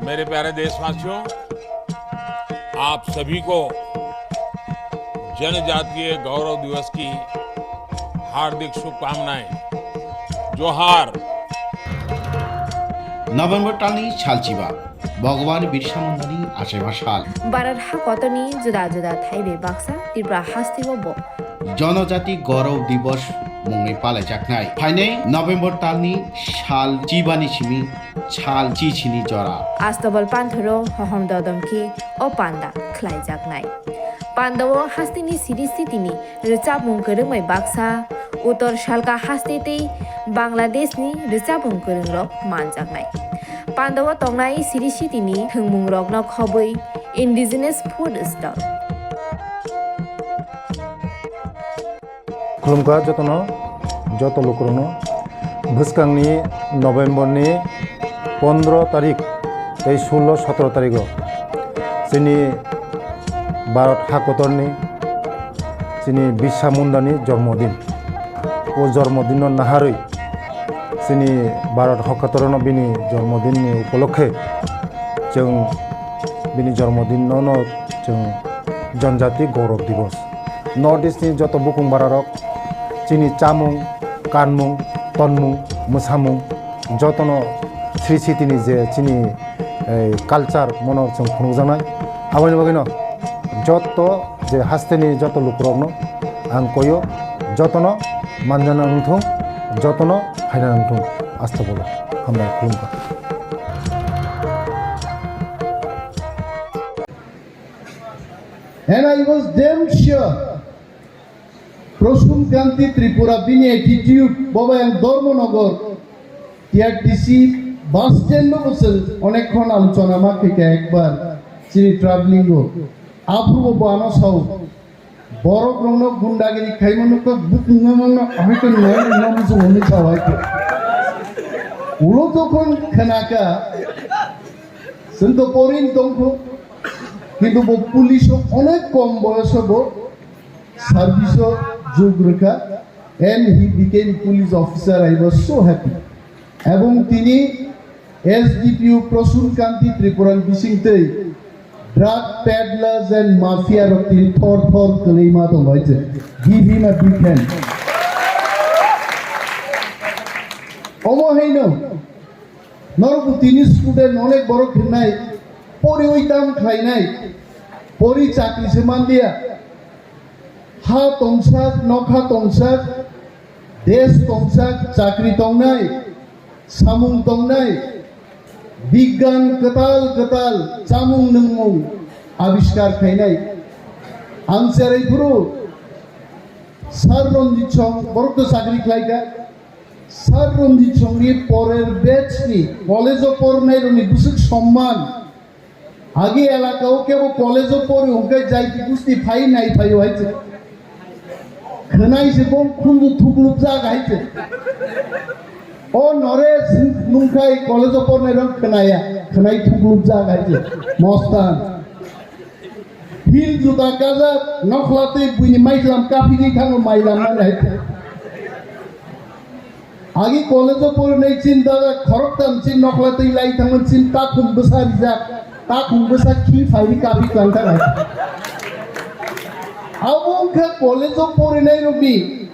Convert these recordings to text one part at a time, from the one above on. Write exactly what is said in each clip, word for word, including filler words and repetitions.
मेरे प्यारे देशवासियों, आप सभी को जनजातीय गौरव दिवस की हार्दिक शुभकामनाएं। जोहार। November talni salchiba, Bhagwan Birsa Mundani achaiba sal. Bharat hakotorni juda juda thaibai baksa Tripura hasteo bo Jonojati Gaurav Divas mungwi palaijaknai. Phainai November talni sal chibani simi sal chichini jora. Astobal panthoro hohom dodom khe o panda khlaijaknai. Pandao hasteni siri sitini rwchapmung kwrwngbai baksa, Uttor Salka haste tei Bangladeshni rwchapmung kwrwngrok manjaknai. Pandao tongnai siri sitini thwngmungrokno khobwi indigenous food stall. Khulumkha jotono, joto lukurokno. Bwskangni November ni pondro tarik tei sullo sotro tarigo chini Bharat hakotorni chini Birsa Mundani jormodin. O jormodinno naharwi chini Bharat hakotorno bini jormodinni upolokhe chwng bini jormodinno no chwng Janjati Gaurav Divas. North East ni joto bukung bararok chini chamung, kanmung, tonmung, mwsamung jotono sri sitini je chini, eh, culture mono chwng phunukjaknai. Aboni bagwino joto je hasteni joto lukurokno ang koyo, jotono manjana wngthung, jotono phaina wngthung. Astagfirullah. Hambai khulumkha. And I was damn sure Prasun Kanti Tripura bini attitude, boba yang Dharmanagar, T R T C bus stand no bwswng onek khon alochona ma khe kha ekbar chini traveling o. Aphuru bo ano sao, borok rokno gundagiri khaimano kok bukung no mangno ahai to nai no musu hwnwi sao hai to. Ulo jokhon khnaka, chwng to porin tongkho, kintu bo police o onek kom boyoso bo service o jug rwkha, and he became police officer. I was so happy. Ebong tini S D P O Prasun Kanti Tripura ni bisingtwi drug peddlers and mafia rok tini thor thor kwlwi ma tongo, hai se. Give him a big hand. Omo haino norok bo tini student onek borok hinai poriwi tam khlainai, pori chakri se manliya. Ha tongsak, nokha tongsak, desh tongsak, chakri tongnai, samung tongnai, bigyan kwtal kwtal chamung nwngmung abiskar khainai. Ang cherai phuru Sir Ranjit Song, borok to chakri khlaikha. Sir Ranjit Song ni porer batch ni college o pornai rokni bwswk somman. Agi elaka o kebo college o pori hwnkhe jaiti gusti phai nai phaio hai se. Khwnai se bo khunju thuklupjak hai se. O nore nungkhai college o pornai rok khwnaya, khwnai thuklupjak hai se. Mostan. Hil juta kajak nokhla twi buini mailam kaphigwi thango mailam nai hai se. Agi college o porinai chin dada khoroktham chin nokhla twi lai thangmani chin takhum bwsa rijak, takhum bwsa khi phaini kaphik lang thang hai. Abo wngkha college o porinai rokni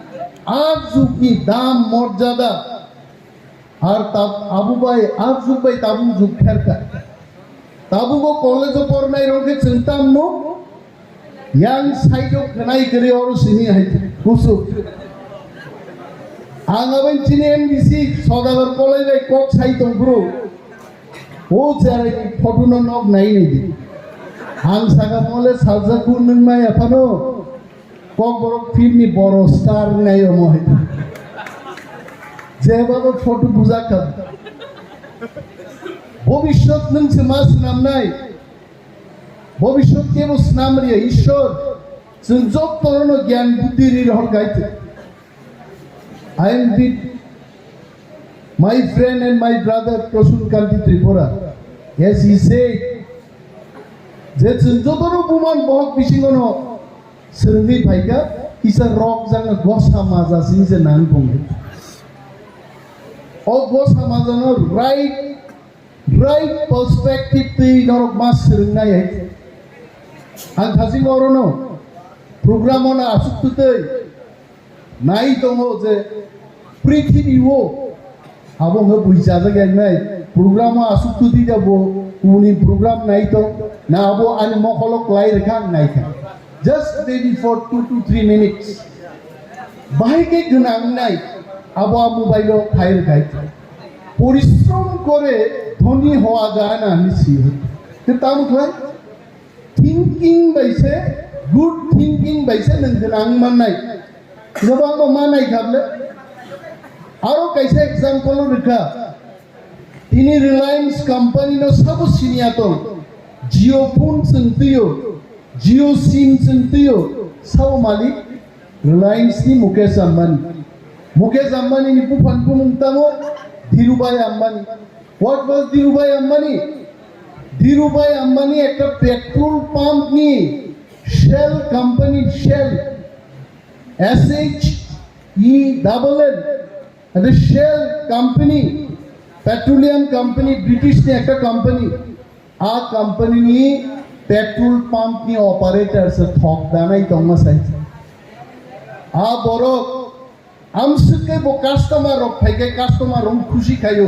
a jugni dam morjada. Ar tab-, abo bai a jug bai tabuk jug pherkha. Tabuk o college o pornai rok khe chwng tam nuk, yang side o khwnai kwrwi oro simi hai kusuk. Ang aboni chini M D C Sodagar Kolai bai kok sai tong phuru. O cherai ni photo no nok nai nai di. Ang saka mole salsa ku nung mai aphano. Kokborok film ni boro star nai omo hai. Jebabo photo bujak kha. Bobishyot nwng se ma swnamnai. Bobishyot kebo swnam riya Ishwar. Chwng jotono gyan buddhi ri rohor kaitu. I am with my friend and my brother Prasun Kanti Tripura. As he said, je chwng jotono buman bohok bisingono swrwngwi phaikha, kisa rok jagna gosa maja sing se nang tongkha. O gosa majano right Pride perspective twi norok ma swrwngnai hai. Ang thasing orono program ono aswk twtwi nai tongo je prithibi o abo hwnwi buichajak ya nai program o aswk twtwi da bo kubuni program nai tong na abo ani mokolo klai rwkha ang nai kha. Just maybe for two to three minutes. Bahai khe gwnang nai abo a mobile o khai rwkhai. Porishrom kore dhoni hoa jana hwnwi si. Khe tamo khlai? Thinking bai se, good thinking bai se nwng gwnang mannai. Kwbangma manai kha ble. Aro kaisa example rwkha. Tini Reliance company no sabo siniya tong. Jio phone chwng twiyo, Jio sim chwng twiyo, sabo malik Reliance ni Mukesh Ambani. Mukesh Ambani ni buphang bumung tamo Dhirubhai Ambani. What was Dhirubhai Ambani? Dhirubhai Ambani ekta petrol pump ni Shell company, Shell, S H E double L, ekta Shell company, petroleum company, British ni ekta company. A company ni petrol pump ni operator se thok danai tongma sai. A borok amswk khe bo customer rok phai khe customer rok khusi khaio.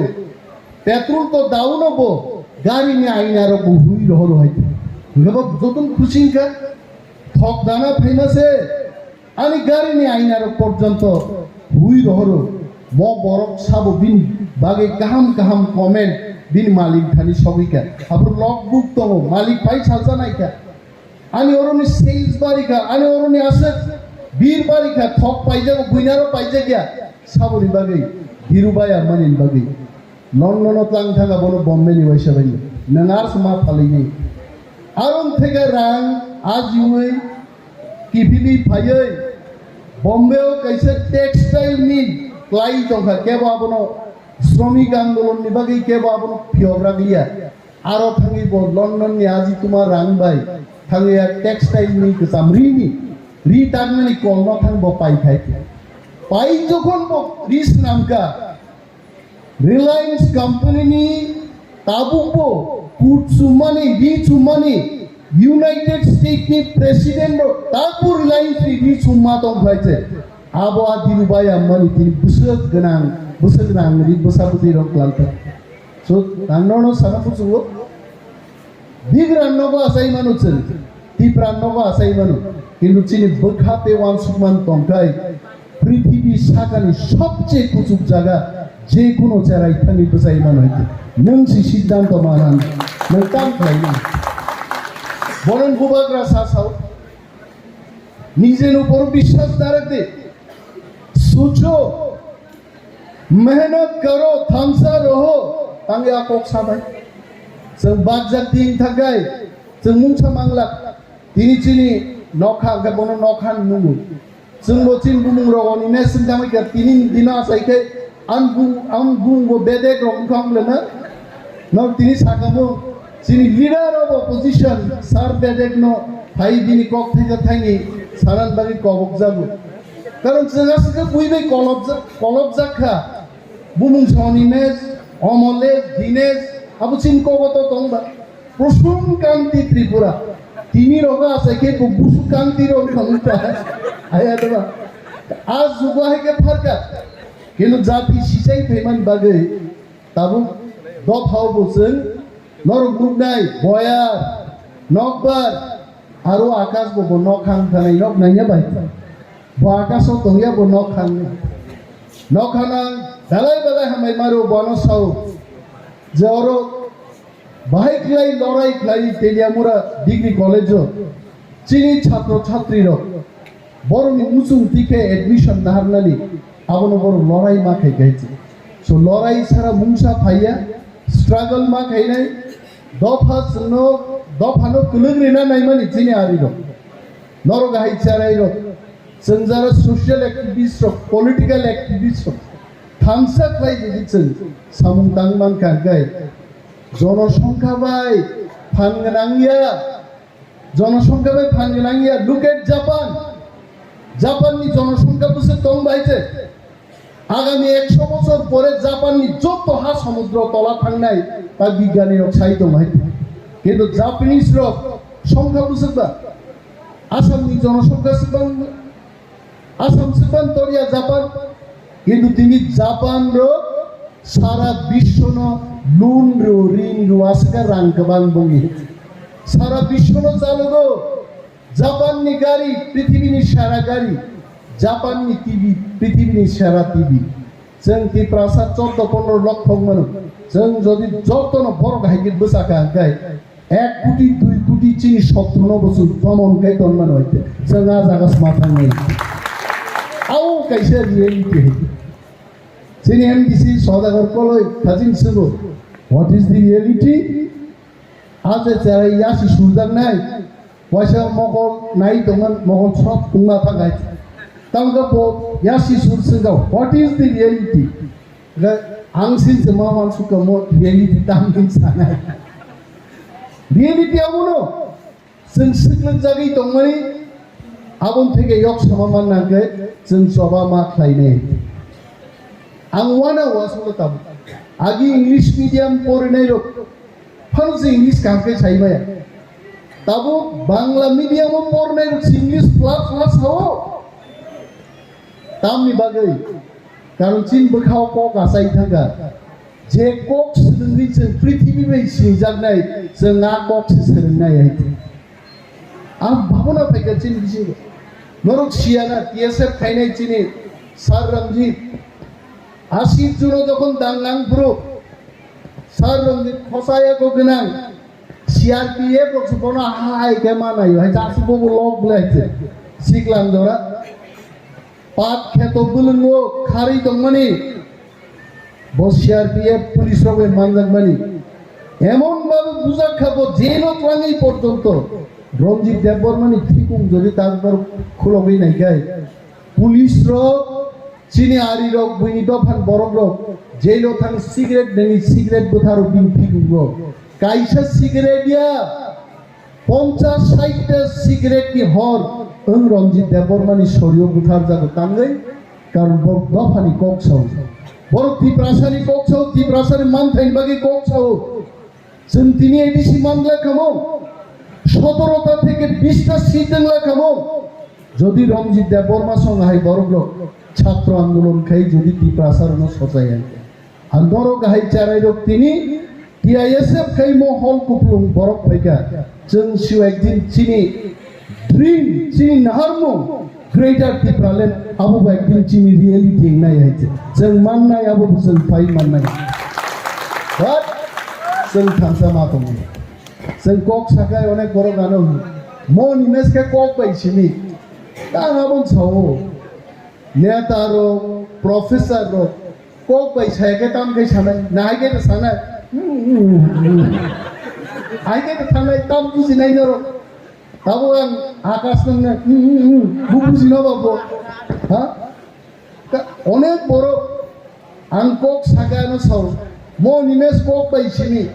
Petrol to dauno bo gari ni aina rok bo hui rohoro hai. Hingke bo joton khusi kha thok dana phaima se. Ani gari ni aina rok porjonto hui rohoro. Mo borok sabo bini bagwi kaham kaham comment bini malik thani sogwi kha. Abo logbook tongo, malik pai salsa nai kha. Ani oroni sales bari kha, ani oroni aswk bir bari kha, thok paijak, buinaro paijak ya. Saboni bagwi, Dhirubhai Ambani bagwi. London o tlang thanga bono Bombay ni waisa bai. Nang ar sma phalini. Aron thega rang, ajiwi, Kibini phaiwi Bombay o kaisa textile mill klai tongkha, kebo abono Shramik Andolon ni bagwi kebo abono phiyok raglia. Aro thangwi bo London ni aji tuma rang bai thangwi a textile mill kwcham ri ni, ri tangmani kolno thang bo pai khai. Pai jokhon bo ri swnamkha, Reliance company ni tabuk bo kut sumani, ri sumani, United States ni president rok tabuk Reliance ni ri summa tong khlai se. Abo a Dhirubhai Ambani tini bwswk gwnang, bwswk rang ri bwsa bwtwi rok khlai ta. So, ang nono sana muchungo. Bigra nogo asai manu chwng, Tipra nogo asai manu, kintu chini bwkha tei uansukmani tongthai prithibi sakani sobche kuchuk jaga, je kuno cherai thangwi bwchai mano hwnkhe nwng si siddhanto manan, nwng tang khlaimani. Bono bubagra sa sao, nijer upor biswas na rakhde, sucho, mehnat karo, thansa roho, tangwi a kok sabai. Chwng bakjak ting thakai, chwng mungsa manglak. Tini chini nokha hwnkhe bono nokha hinwi nungo. Chwngbo chini bumung rogoni message tangwi kha, tini dino achai khe ang bung, ang bung bo bedek rok wngkha wng lena. Nok tini sakamo chini leader of opposition sir bedek no phai bini kok thaisa thaini sanan bagwi kobok jago. Karon chwng aswk khe bui bai kolobjak, kolobjak kha. Bumung soni mes, omoles, dines, abo chini kogoto tongba. Prosun Kanti Tripura. Tini rogo asai khe bo Busu Kanti rok wngkha wngkha. Aya deba. A jugo hai khe pharkha. Kintu jati sichai phaimani bagwi tabuk dophao bo chwng norok nuknai boyar, nokbar, aro akash bo bo nok khang thanai nok naiya bai. Bo akash o tongya bo nok khang. Nok khanang dalai dalai hamai maro bono sao. Je oro bahai khlai lorai khlai Teliamura Degree College o chini chhatro chhatri rok borokni muchung tikhe admission naharnani abono borok lorai ma khai kaichi. So lorai sara mungsa phaiya, struggle ma khainai, dopha chwngno, dophano kwlwng rina naimani chini arirok. Norok hai charairok, chwng jara social activist rok, political activist rok, thansa khlai di chwng samung tang mankha hwnkhe, jonosongkha bai phan gwnang ya, jonosongkha bai phan gwnang ya. Look at Japan. Japan ni jonosongkha bwswk tong bai je. Agami ekso bochor pore Japan ni joto ha somudro tola thangnai Ta bigyani rok sai tong hai. Kintu Japanese rok songkha bwswk ba? Assam ni jonosongkha swkang, Assam swkang toriya Japan. Kintu tini Japan rok sara biswo no loan rw, rin rw aswkha rang kwbang bongni. Sara biswo no chalogo. Japan ni gari, prithibini sera gari, Japan ni T V, prithibini sera T V. Chwng Tiprasa chordo pondro lokh thok mano. Chwng jodi jotono borok hai khe bwsa kha hwnkhe ek koti, dui koti chini sotro no bo chwng tomon khai ton mano hai khe. Chwng a jaga sma thang nai. Abo kaisa reality hai khe. Chini M D C Sodagar Koloi thajin swgo. What is the reality? A je cherai yasi surjaknai, waisa mokol nai tongmani, mokol sob tungma thangai. Tamga bo yasi sur swngkha, "What is the reality?" Ga ang sin se ma man sukha mo reality tam din sanai. Reality abono, chwng swklang jagwi tongmani, aboni theke yok sama man nangkhe chwng choba ma khlainai. Ang wana wasukha tabuk. Agi English medium porinai rok, phano se English kaham khe sai maya. Tabuk Bangla medium o pornai rok se English flat flat sao. Tamni bagwi? Karon chini bwkhao kok achai thangkha. Je kok swrwngwi chwng prithibi bai sinijaknai, chwng a kok se swrwngnai hai. A bhabona phaikha chini bisingo. Norok siyana T S F khainai chini Sir Ranjit. Asik juno jokhon dangang phuru Sir Ranjit khosaya ko gwnang, C R P F rok se bono hai khe ma naio, hai jasuk bobo lok bwlai hai se. Siklang jora. Pat kheto bwlwngo kharwi tongmani, bo C R P F police rok bai manjakmani. Emon bhabe bujak kha bo jail o twlangwi porjonto Ranjit Debbarma ni thikung jodi takbar khulogwi naikhai, police rok chini ari rok buini dophan borok rok jail o thang cigarette nangwi cigarette bwtharo bini thikungo. Kaisa cigarette ya ponchas sait ta cigarette ni hor wng Ranjit Debbarma ni sorio butharjago tangwi, karon borok dophani kok sao. Borok Tiprasani kok sao, Tiprasani manthaini bagwi kok sao. Chwng tini A D C manglai kamo, sotoro ta theke bish ta seat wnglai kamo. Jodi Ranjit Debbarma song hai borok rok chhatro andolon khai jodi Tiprasa rokno sochai hai. Ang norok hai charai rok tini T I S F khai mo hol kuplung borok phaikha. Chwng sio ekdin chini dream, chini naharmung Greater Tipraland abo bai ekdin chini reality wngnai hai se. Chwng mannai abo bo chwng phai mannai. But chwng thansa ma tongo. Chwng kok sakai onek borok ano hino. Mo ni mes khe kok bai simi. Ta ang abo sao. Neta rok, professor rok, kok bai saya khe tam khe sanai, nahai khe sanai. Hai khe thangnai tam bujinai norok. Abo ang akas nang na, hmm, hmm, hmm, bu buji no ba bo. Ha? Ka-, onek borok ang kok saga no sao. Mo ni mes kok bai simi.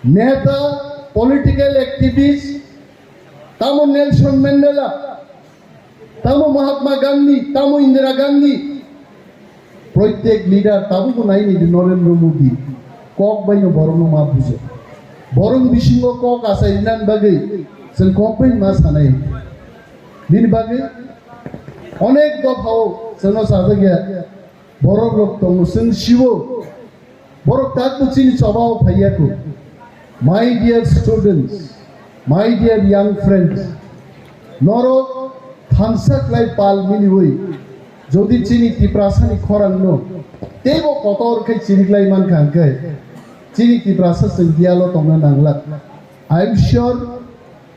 Neta, political activist, tamo Nelson Mandela, tamo Mahatma Gandhi, tamo Indira Gandhi. Proitek leader tabuk bo nai ni di Narendra Modi. Kok bai no borok no ma bujo. Borok bisingo kok asai nan bagwi chwng kok bai ma sanai. Bini bagwi onek dophao chwngno sajak ya. Borok rok tongo chwng siwo. Borok tak bo chini chobao phaiya ko. My dear students, my dear young friends, norok thansa khlai pal miliwi, jodi chini Tiprasani khorangno teibo kotor khe chiriklai mankha hwnkhe, chini Tiprasa chwng diyalo tongna nanglak. I am sure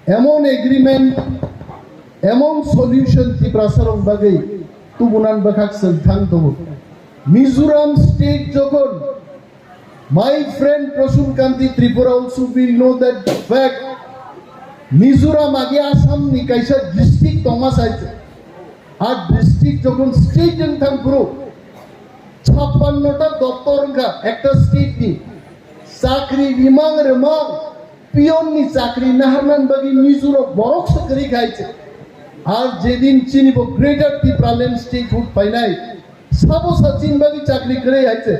emon agreement, emon solution Tiprasarok bagwi tubunan bwkhak chwng thang tongo. Mizoram state jokhon My friend Prasun Kanti Tripura also will know that fact. Mizoram age Assam ni kaisa district tongma sai. A district jokhon state wng thang phuru chappanno ta doptor wngkha ekta state ni. Chakri rimang rimang peon ni chakri naharnan bagwi Mizo rok borok se kwrwi khai se. Ar jedin chini bo Greater Tipraland statehood painai, sabo sa chini bagwi chakri kwrwi hai se.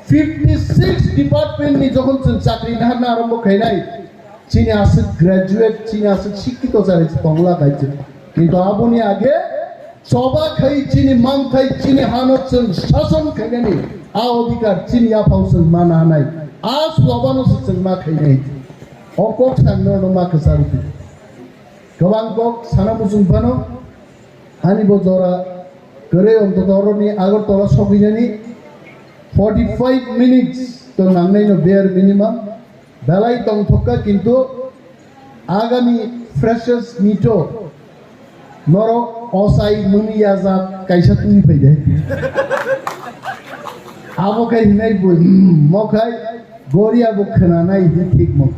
Fifty six department ni jokhon chwng chakri naharna arombo khainai, chini aswk graduate, chini aswk sikkito chari tongla kaisa. Kintu aboni age choba khai chini manthai, chini hano chwng sason khainani a odhikar chini yaphao chwng mana nai. A chobano se chwng ma khainai. O kok sangno no ma kwcharo. Kwbang kok sana muchung phano, ani bo jora kwrwi, ontoto oroni Agartala sogwinani forty five minutes to nangnai no bare minimum. Belai tongthokka, kintu agami freshers meet o norok ochai muni yajak kaisa twi phaide. Abo khai hinai bo, hmm, mo khai gori abo khwnanai hi thik mo.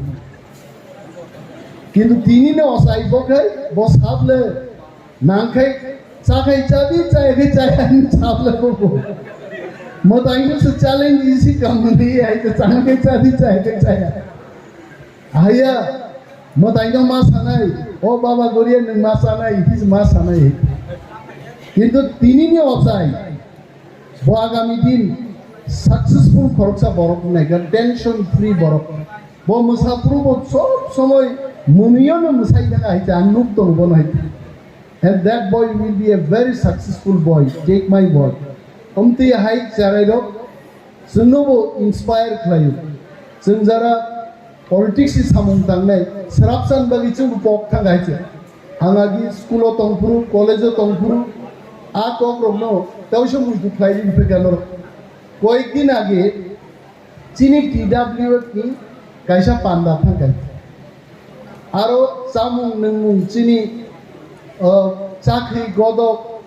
Kintu tini no ochai bo khai bo sable nang khai cha khai cha di, chaya khai chaya ni sable bo bo. Mo tai no se challenge isi kam ni ai to chang khai cha di, chaya khai chaya. Haya, mwtaino ma sanai, "O baba Goria, nwng ma sanai," his ma sanai. Kintu tinini ochai, bo agami din successful khoroksa borok naikha, tension free borok. Bo mwsa phuru bo sob somoi mwnwino mwsai thaka hai cha, ang nuk tongo bono hai. And that boy will be a very successful boy, take my word. Omtwi hai charairok chwngno bo inspire khlaio. Chwng jara politics ni samung tangnai, srapsan bagwi chwng bo kok thang hai se. Ang agi school o tongphuru, college o tongphuru, a kok rokno tausa muitu khlai ri phai kha norok. Koyek din age chini T W F ni kaisa panda thang kai. Aro chamung nwngmung chini, uh, chakri godok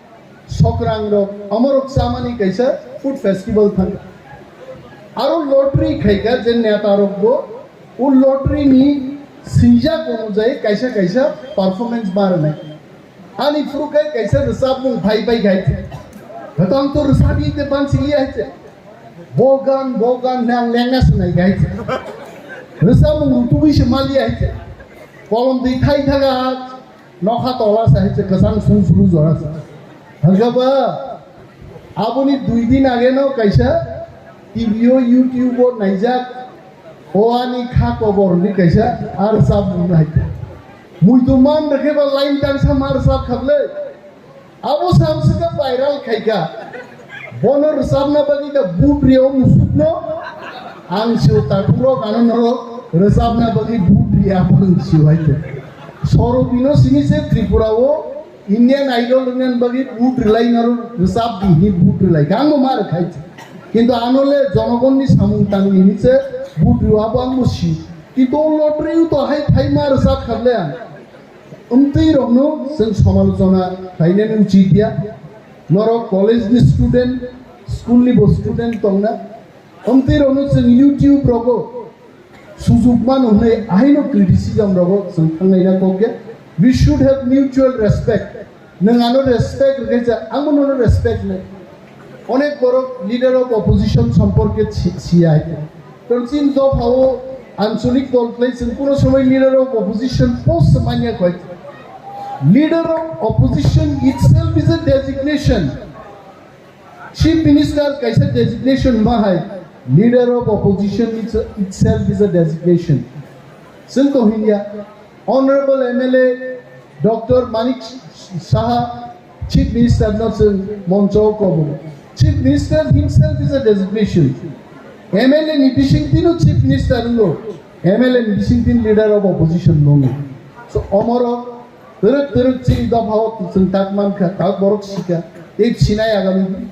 sokrang rok, amorok chamani kaisa food festival thang. Aro lottery khaika je neta rok bo, o lottery ni swijak onujai kaisa kaisa performance barnai. Ani phuru khe kaisa rwchapmung phai pai khai. Hwtong to rwchapwi te bansi liya hai se. Bo gan, bo gan nang lengna sinai khai se. Rwchapmung rutugwi se ma liya hai se. Kolom twi thai thaga. Nokha tola sa hai se, kwchang sung suru jora sa. Hwnkhe ba aboni dui din age no kaisa T V o, YouTube o naijak, o ani kha kobor ni kaisa ar sab nai. Muitu man rwkhe ba line tang sa mar sab khablai. Abo samsika viral khaika. Bono rwchapna bagwi da but rio musukno. Ang sio takhurok ano norok rwchapna bagwi but ria bang sio hai khe. Soro bino sini se Tripura o Indian Idol wngna bagwi but rilai naro rwchap di hi but rilai. Gangbo mar khai. Kintu ano le jonogonni samung tangni hinse but rio abo ang bo sio. Kintu o lottery o to hai thai mar rwchap khablai ang. Wngtwi rokno chwng samalochona khlainani uchit ya. Norok college ni student, school ni bo student tongna. Wngtwi rokno chwng YouTube rogo sujuk mano hwnwi ahaino criticism rogo chwng thangnaina kok ya. We should have mutual respect. Nwng ano respect rwkhe cha, angbo nono respect nai. Onek borok leader of opposition somporke si-, siya hai. Karon chini dophao anchalik dol khlai chwng kuno somoi leader of opposition post se manya koi. Leader of opposition itself is a designation. Chief Minister kaisa designation ma hai. Leader of opposition is a, itself is a designation. Chwng to hinya. Honorable M L A Doctor Manik Saha, Chief Minister no chwng moncho o kobo. Chief Minister himself is a designation. M L A ni bisingtwi no Chief Minister no, M L A ni bisingtwi leader of opposition no. So, omoro twrwk twrwk chini dophao chwng tak mankha, tak borok sika, tei sinai agami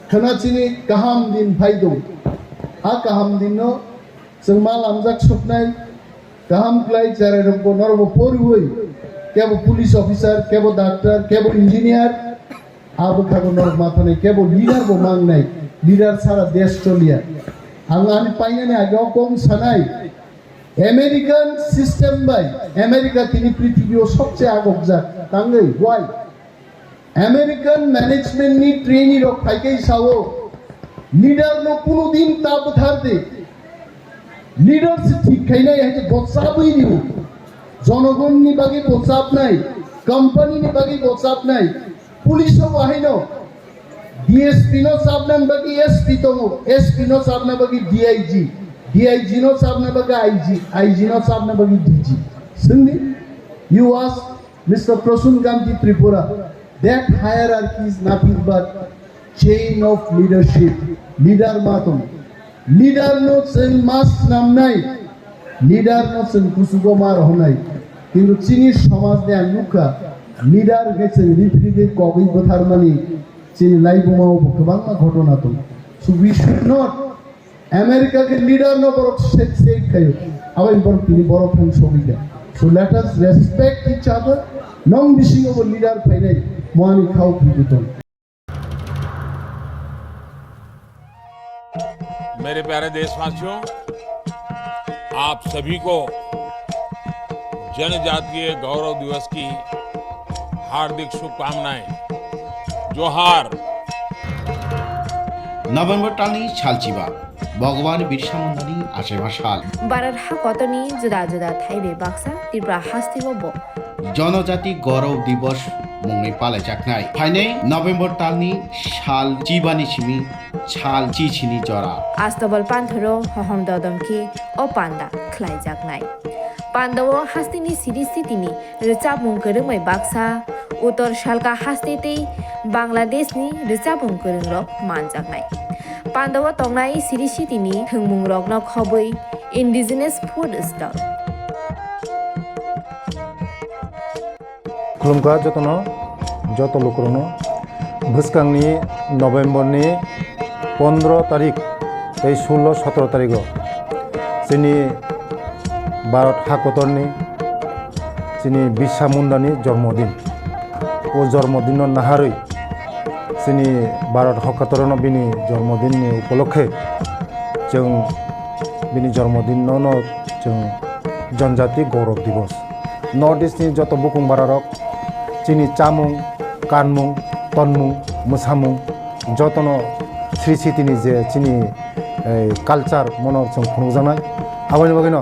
khwna chini kaham din phai do. A kaham din no chwng ma lamjak suknai, kaham khlai cherai rokbo norokbo poriwi, kebo police officer, kebo doctor, kebo engineer, abo khago norok ma thanai, kebo leader bo mangnai, leader sara desh choliya. Ang ani painani age o kong sanai, American system bai, America tini prithibi o sobse agokjak, tangwi, why? American management ni trainee rok phaikai sao, leader no kuno din ta bwthar di. Leader se thik khainai hai je bochabwi rio. Jonogon ni bagwi bochabnai, company ni bagwi bochabnai, police o bo haino D S P no chabna bagwi S P tongo, S P no chabna bagwi D I G, D I G no chabna bagwi I G, I G no chabna bagwi D G. Singdi, you ask Mister Prasun Gandhi Tripura, that hierarchy is nothing but chain of leadership. Leader ma tongo. Leader no chwng ma snamnai, leader no chwng kuchugo ma rohornai. Kintu chini somaj ni ang nukha, leader khe chwng ripri khe kogwi bwtharmani chini laibuma o bo kwbangma ghotona tongo. So we should not, America khe leader no borok set, set khayo, abo borok tini borok thang sogwi kha. So let us respect each other. Nong bisingo bo leader phainai, moani khao phaibo tong. मेरे प्यारे देशवासियों, आप सभी को जनजातीय गौरव दिवस की हार्दिक शुभकामनाएं। जोहार। November talni salchiba, Bhagwan Birsa Mundani achaiba sal. Bharat hakotorni juda juda thai bai baksa Tripura hasteo bo Jonojati Gaurav Divas mungwi palaijaknai. Phainai November talni sal chibani simi sal chichini jora. Astabal panthoro hohom dodom khe o panda khlaijaknai. Pandao hasteni siri sitini rwchapmung kwrwngbai baksa, Uttor Salka haste tei Bangladeshni rwchapmung kwrwngrok manjaknai. Pandao tongnai siri sitini thwngmungrokno khobwi indigenous food stall. Khulumkha jotono, joto lukurokno. Bwskangni November ni pondro tarik tei sullo sotro tarigo chini Bharat hakotorni chini Birsa Mundani jormodin. O jormodinno naharwi chini Bharat hakotorno bini jormodinni upolokhe chwng bini jormodinno no chwng Janjati Gaurav Divas. North East ni joto bukung bararok chini chamung, kanmung, tonmung, mwsamung jotono sri sitini je chini, eh, culture mono chwng phunukjaknai. Aboni bagwino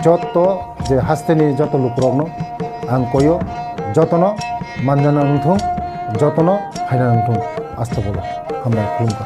joto je hasteni joto lukurokno ang koyo, jotono manjana wngthung, jotono phaina wngthung. Astagfirullah. Hambai khulumkha.